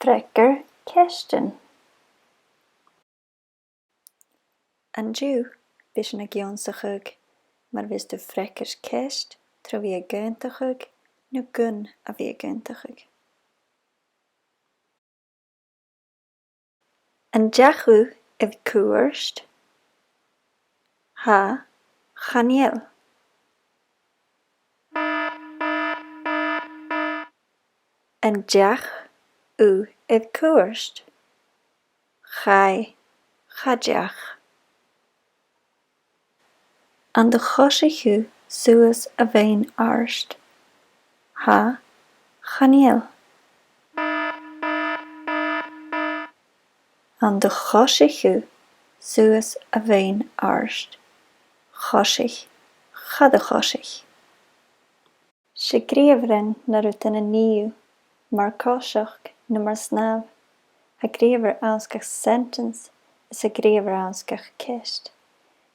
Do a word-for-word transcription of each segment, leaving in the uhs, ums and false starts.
Freagair ceistean. An-diugh, bidh sinn ag ionnsachadh mar a bhios tu a' freagairt ceist tro bhith ag aontachadh no gun a bhith ag aontachadh. An deach thu air cuairt? Tha, chan eil. An deach thu air cuairt? Chaidh, cha deach. An do choisich thu suas a' bheinn àrd? Tha, chan eil. An do choisich thu suas a' bheinn àrd? Choisich, cha do choisich. 'S e gnìomharan na rudan a nì thu, mar coiseachd no mar snàmh. Tha gnìomharan anns gach sentence is tha gnìomharan anns gach ceist.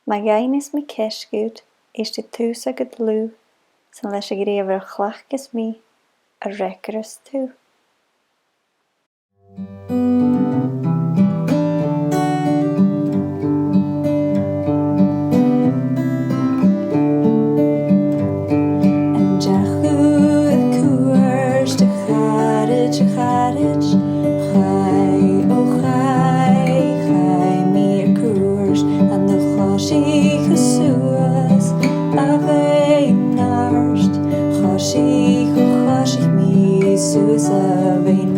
Ma dh'fhaighnich mi ceist dhut, èistidh tusa gu dlùth, 's ann leis a' ghnìomharan a chleachdas mi a fhreagras tu. An deach thu air cuairt, a charaid, a charaid? Chaidh, o chaidh, chaidh mi air cuairt. An do choisich thu suas a' bheinn àrd? Choisich, o choisich mi suas a' bheinn